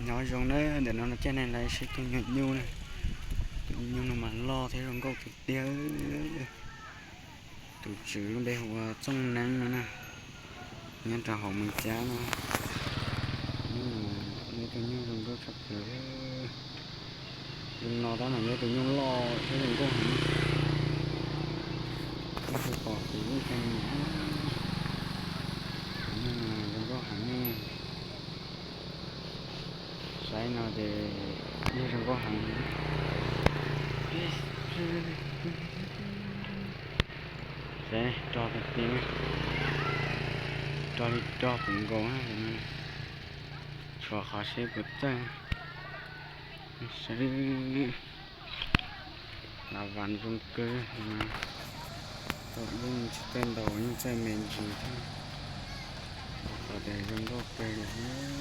Nyob zoo na, ntawm no no coj nej los saib tus nyuag nyuj na. Tus nyuj no mas loj thiab zoo nkauj tiag tiag. Tus tswv lub npe hu ua Txooj Neeb no na, nyob rau hauv Moos Cab no. Tus nyuj no mas yog tus nyuj zoo nkauj tshaj plaws. Zoo no tab mas yog tus nyuj loj thiab zoo nkauj heev. Tus pom ces yeej txog nyuam. Tus nyuj no zoo nkauj heev. Saib no ces yeej zoo nkauj heev. Saib rog tiag tiag, rog li rog puv nkaus na. Tshuav qhov seb puas txawj. Saib, las vas zoo kawg. Thaum yeej tsis txawj ntaus, yeej txawj me ntsis thiab, rau qhov tias zoo nkauj kawg li thiab.